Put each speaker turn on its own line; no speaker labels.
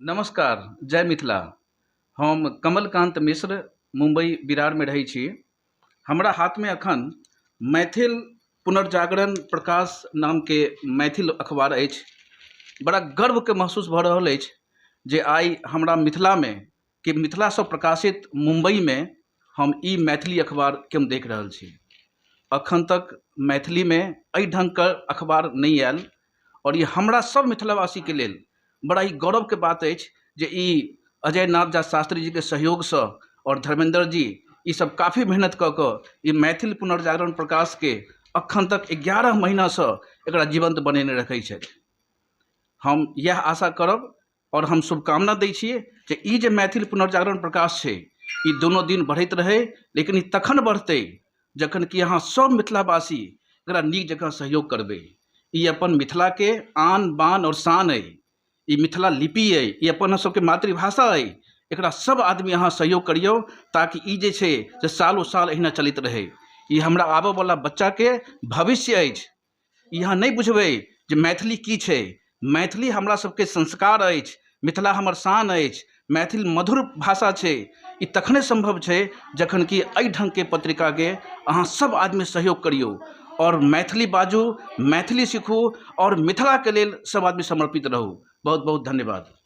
नमस्कार, जय मिथिला। हम कमलकान्त मिश्र मुम्बई बिरारमे रहै छी। हमरा हाथमे एखन मैथिल पुनर्जागरण प्रकाश नामके मैथिल अखबार अछि। बड़ा गर्वके महसूस भऽ रहल अछि जे आइ हमरा मिथिलामे कि मिथिलासँ प्रकाशित मुम्बईमे हम ई मैथिली अखबारके हम देख रहल छी। एखन तक मैथिलीमे एहि ढङ्गके अखबार नहि आयल आओर ई हमरा सब मिथिलावासीके लेल बड़ा ही गौरवके बात अछि जे ई अजय नाथ झा शास्त्री जीके सहयोगसँ आओर धर्मेन्द्र जी ई सब काफी मेहनत कऽ कऽ ई मैथिल पुनर्जागरण प्रकाशके अखन तक 11 महीनासँ एकरा जीवन्त बनेने रखै छथि। हम इएह आशा करब आओर हम शुभकामना दै छियै जे ई जे मैथिल पुनर्जागरण प्रकाश छै ई दुनू दिन बढ़ैत रहै, लेकिन ई तखन बढ़तै जखन कि अहाँ सब मिथिलावासी एकरा नीक जकाँ सहयोग करबै। ई अपन मिथिलाके आन बान आओर शान अइ, ई मिथिला लिपि अइ, ई अपन सबके मातृभाषा अइ। एकरा सब आदमी अहाँ सहयोग करियौ ताकि ई जे छै से सालो साल एहिना चलैत रहै। ई हमरा आबऽवला बच्चाके भविष्य अछि। ई अहाँ नहि बुझबै जे मैथिली की छै। मैथिली हमरा सबके संस्कार अछि, मिथिला हमर शान अछि, मैथिल मधुर भाषा छै। ई तखने सम्भव छै जखन कि एहि ढङ्गके पत्रिकाके अहाँ सब आदमी सहयोग करियौ आओर मैथिली बाजू, मैथिली सीखू आओर मिथिलाके लेल सब आदमी समर्पित रहू। बहुत बहुत धन्यवाद।